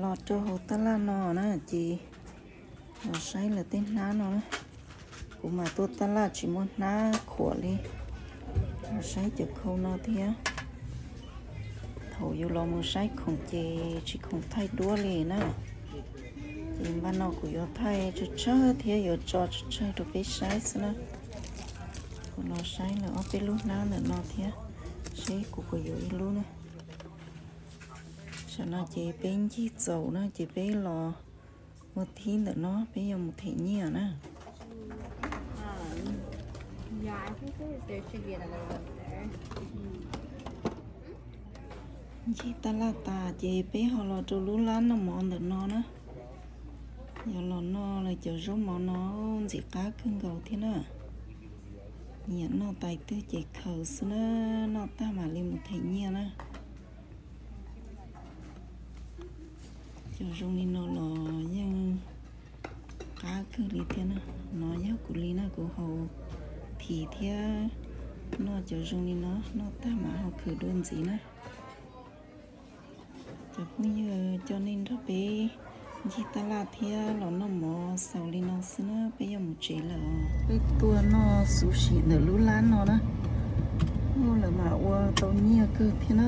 Los rau hauv taj laj no na ces los saib lawv tej hnab no na. Kuv mas tuaj taj laj tsis muaj hnab khuam li. Los saib cov khau no thiab. Thaum yus los mus saib khoom ces tsis khoom thaij duab li na. Ces npaj no kuv yuav thaij tsawg tsawg thiab yuav tso tsawg tsawg rau peb saib xwb na. Kuv los saib lawv ob peb lub hnab ntawm no thiab, seb kuv puas yuav ib lub na. Tam no ces peb ncig txaus na ces peb los ua thib ntawm no, peb yuav mus them nyiaj na. Ncig taj laj tas ces peb ho los rau lub lab noj mov ntawm no na. Yog los noj lawv cov zaub mov no ntxim qab kawg nkaus thiab na. Nyiam noj tais twg ces khaws xwb na, noj tag mam li mus them nyiaj na. Cov zoo li no los yeej qab kawg li thiab na. No yog kuv li na, kuv haus thim thiab noj cov zoo li no, noj tag mam ho khwm dua ntxiv na. Cov phooj ywg, coj nej nrog peb ncig taj laj thiab los noj mov xaus li no xwb na, peb yuav mus tsev lawm. Peb tuaj noj xuv sim ntawm lub lab no na. Lawv mam ua tau nyiaj kawg thiab na.